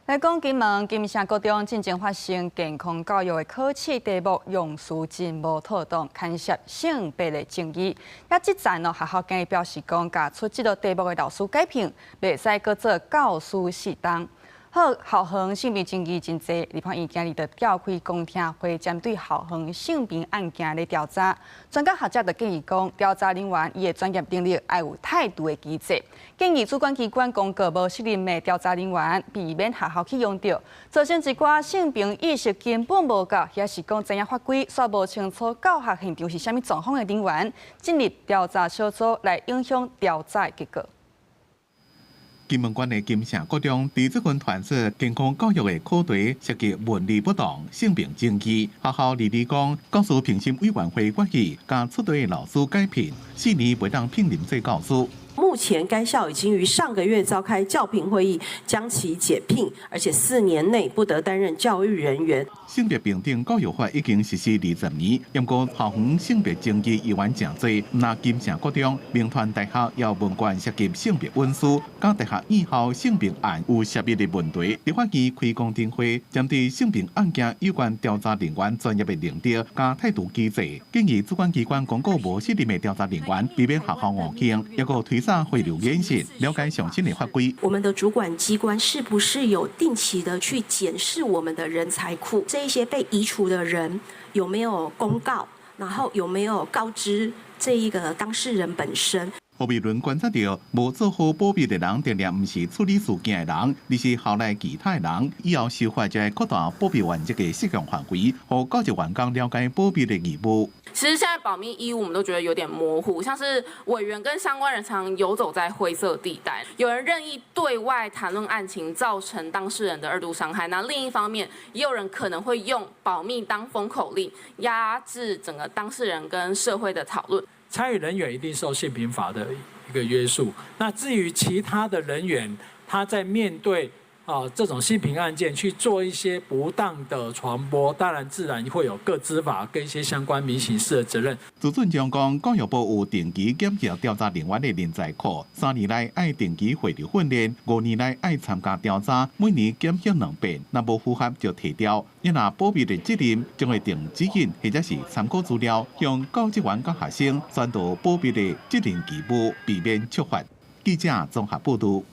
來講金門金城國中進前發生健康教育的考試題目用詞真無妥當，牽涉性別的爭議。啊，這陣哦，學校今日表示講，共出這道題目的老師解聘，袂使閣做教師4冬。好，校園性平爭議真濟，立法院今日就召開公聽會，針對校園性平案件咧調查。專家學者就建議講，調查人員伊的專業能力愛有態度的機制，建議主管機關公告無適任的調查人員，避免學校去用著，造成一寡性平意識根本無夠，抑是講知影法規，煞無清楚教學現場是啥物狀況的人員，進入調查小組來影響調查的結果。金門縣的金城國中，佇最近傳出健康教育的考題涉及文字不當、性平爭議。學校離離講，教師評審委員會決議，共出題的老師解聘，4年袂當聘任做教師。目前該校已經於上個月召開教評會議，將其解聘，而且4年內不得擔任教育人員。性別平等教育法已經實施20年，不過校園性別爭議依然誠濟。毋但金城國中、銘傳大學也有文件涉及性別隱私，佮大學院校性平案有涉密的問題。立法院開公聽會，針對性平案件有關調查人員專業的能力佮態度機制，建議主管機關公告無適任的調查人員，避免學校誤用，抑閣推早回流演習，了解上新的法規。我們的主管機關是不是有定期的去檢視我們的人才庫？這一些被移除的人有沒有公告？然後有沒有告知這一個當事人本身？何美倫觀察到，無做好保密的人，定定毋是處理事件的人，而是校內其他的人。以後修法就會擴大保密原則的適用範圍，予教職員工了解保密的義務。其實現在保密義務，我們都覺得有點模糊，像是委員跟相關人常遊走在灰色地帶，有人任意對外談論案情，造成當事人的二度傷害。那另一方面，也有人可能會用保密當封口令，壓制整個當事人跟社會的討論。參與人員一定受性平法的一個約束。那至於其他的人員，他在面對這種性平案件去做一些不當的傳播，當然自然會有個資法跟一些相關民刑事的責任。朱俊章講，教育部有定期檢視調查人員的人才庫，3年內愛定期回流訓練，5年內愛參加調查，每年檢核兩遍，若無符合就提調。你若保密的責任，將會定指引或者是參考資料，向教職員佮學生宣導保密的責任義務，避免觸法。記者綜合報道。